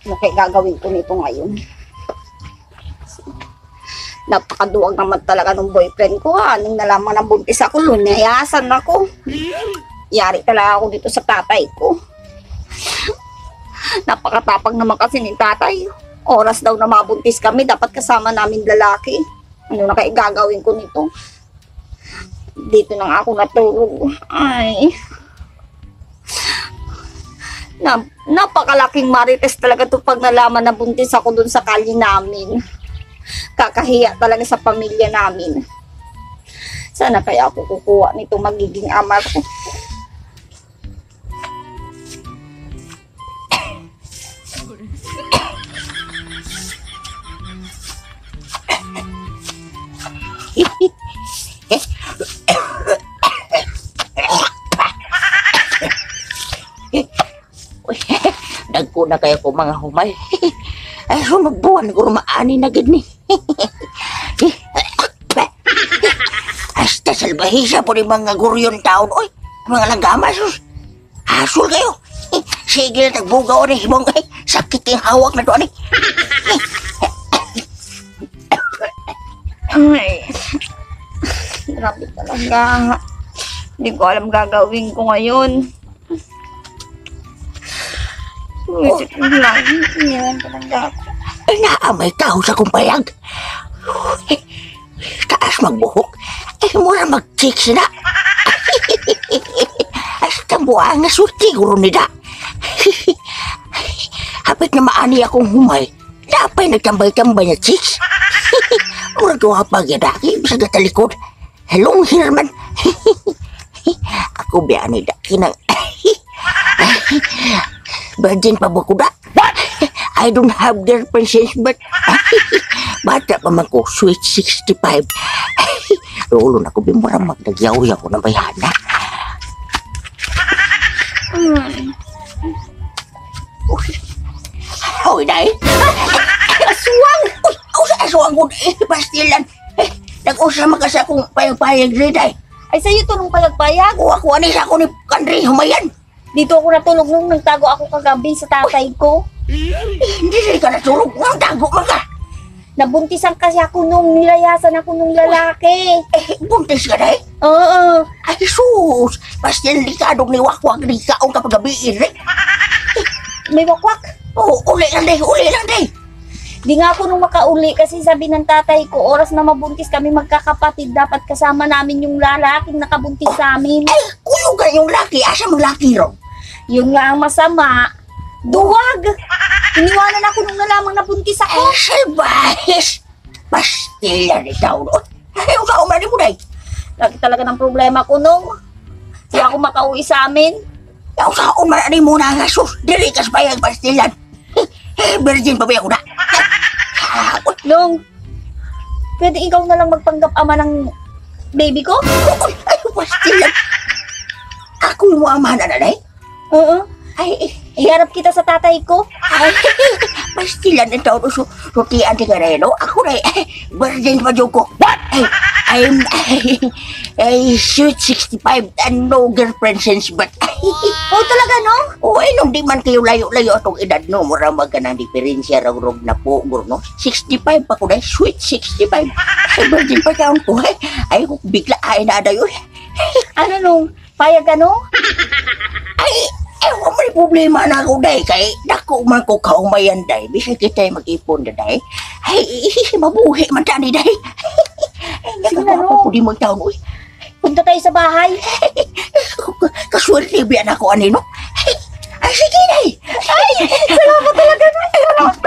Ano kaya gagawin ko nito ngayon? Napakaduwag naman talaga ng boyfriend ko, ha. Nung nalaman na buntis ako, lunayasan ako. Yari talaga ako dito sa tatay ko. Napakatapang naman kasi ni tatay. Oras daw na mabuntis kami, dapat kasama namin lalaki. Ano na kaya gagawin ko nito? Dito na nga ako natulog. Ay. Napakalaking marites talaga to pag nalaman na buntis ako dun sa kalye namin. Kakahiya talaga sa pamilya namin. Sana kaya ako kukuha nito magiging ama ko. Uy, dagko na kayo ko mga humay. Ay, sumagbuwan ko maani na gid ni. Hasta salbahisa po ni mga guryon taon. Uy, mga langgama, sus. Hasol kayo. Sige na tagbugaw ni himong. Ay, sakit yung hawak na to ani. Ay, grabe talaga. Hindi ko alam gagawin ko ngayon. Sumisip ko lang. Iniwan talaga ako. Ay, naamay tao sa kumpayag. Ay, taas magbuhok. Ay, mura mag-chicks na. Hasta buwan nga sulti guro nida. Hapit na maani akong humay. Napay nagtambay-tambay na chicks. Mura gawa pag yadaki, bisag talikod. Hello, Herman. Ako biya ni daki ng virgin pa ba ko da? I don't have girlfriend since birth. Bata pa man ko, sweet 65. Lolo na ko, bimura magdagyaw-yaw na bayana. Hoy, day. Aswang! Uy, usa aswang ko, eh, pastilan. Eh, nag-usa man kasi akong payag-payag rin, day. Ay, sa'yo to nung payag-payag. Ako, ako, ani sa ako ni Kandri, humayan. Dito ako natulog nung nagtago ako kagabi sa tatay ko. Eh, hindi rin ka natulog. Nang tago man ka. Nabuntisan kasi ako nung nilayasan ako nung lalaki. Eh, buntis ka, day. Oo. Ay, sus! Pastil di ka, dog ni wakwak, di ka, ang kapagabiin, rin. May wakwak. Oo, uli lang, day, uli lang, day. Di nga ako nung makauli kasi sabi ng tatay ko, oras na mabuntis kami magkakapatid, dapat kasama namin yung lalaking nakabuntis sa amin. Ay, kuyog ka yung laki. Asa mang laki, ro? Yun nga ang masama. Duwag! Iniwanan ako nung nalamang nabuntis ako. Ay, salbahis! Pastila ni tao, no? Ay, usa man mo, day. Lagi talaga ng problema ko nung. Di ako makauwi sa amin. Usa man ani mo na nga, sus. Dili ka sa bayag, pastilan. Eh, virgin pa ba ako na? Nung, pwede ikaw na lang magpanggap ama ng baby ko? Uy, ay, pastilan. Ako yung amahan na, day. Oo. Ay, eh, Iharap kita sa tatay ko. ay, pastilan ni tao, so, sutian ti ka na, no? Ako na, eh, virgin pa dyan ko. What? Ay, I'm, ay, ay, sweet 65 and no girlfriend since birth. Oh, talaga, no? Oo, ay, nung di man kayo layo-layo atong edad, no? Mura mag ka ng diferensya, rog-rog na po, guro, no? 65 pa ko na, sweet 65. Ay, virgin pa taon ko, ay. Ay, kung bigla, ay, na adayo. Ano nung? Payag ka, no? Ay, ay, wala may problema na ako, day. Kay, dako man ko kaumayan, day. Bisa kita mag-ipon, na, day. Ay, mabuhi man tani, day. Ay, Sige na, nakakapa no. ko di mo taon, uy. Punta tayo sa bahay. Kaswerte biyan ako, ani, no? Ay, sige, day. Ay, salamat talaga, no? Salamat.